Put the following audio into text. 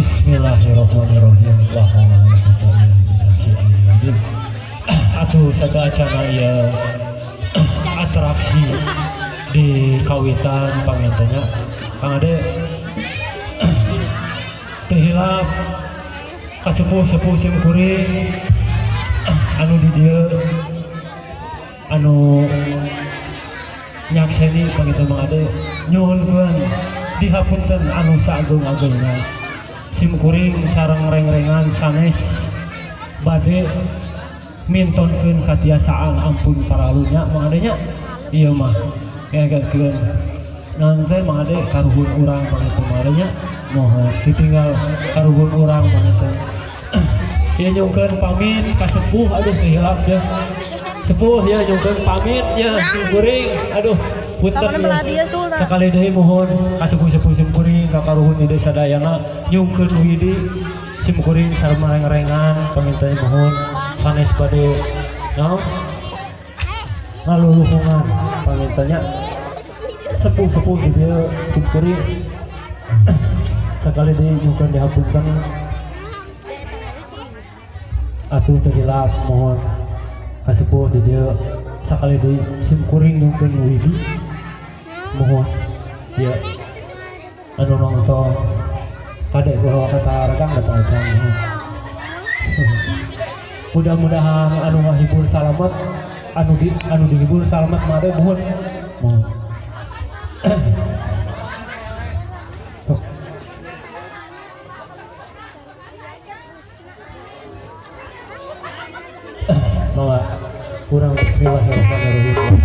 Bismillahirrahmanirrahim. La haula wala quwwata illa billah. Atuh sateuacanna ieu atraksi di kawitan panginten nya. Kang Ade teu hilap ka sepuh-sepuh sim kuring anu di dieu anu nyakseni panginten Mang Ade nyuhunkeun dihapunten anu saageng-agengna. Sim kuring sareng reng-rengan sanes bade mintonkeun katiasaan ampun paralunya Mang Ade nya. Ieu mah ngageutkeun nanti Mang Ade karuhun urang panginten Mang Ade nya, mohon ditinggal karuhun urang panginten. Ieu nyungkeun pamit ka sepuh, aduh teu hilap deh. Sepuh ya nyungkeun pamit ya sim kuring, aduh punten ya. Sekali deui mohon ka sepuh-sepuh sim kuring ka karuhun di desa sadayana nyungkeun widi sim kuring sareng reng-rengan panginten mohon sanes bade naon ngaluluhungan panginten nya. Sepuh-sepuh di dieu sim kuring sekali deui nyungkeun dihapunten atuh teu hilap mohon ka sepuh di dieu sakali deui sim kuring nyungkeun widi mohon ya anu nonton kade ulah kata regang kata acan. Mudah-mudahan anu ngahibur salamet, anu dihibur salamet mah teh mohon. Mohon. Mangga urang bismillahirrahmanirrahim.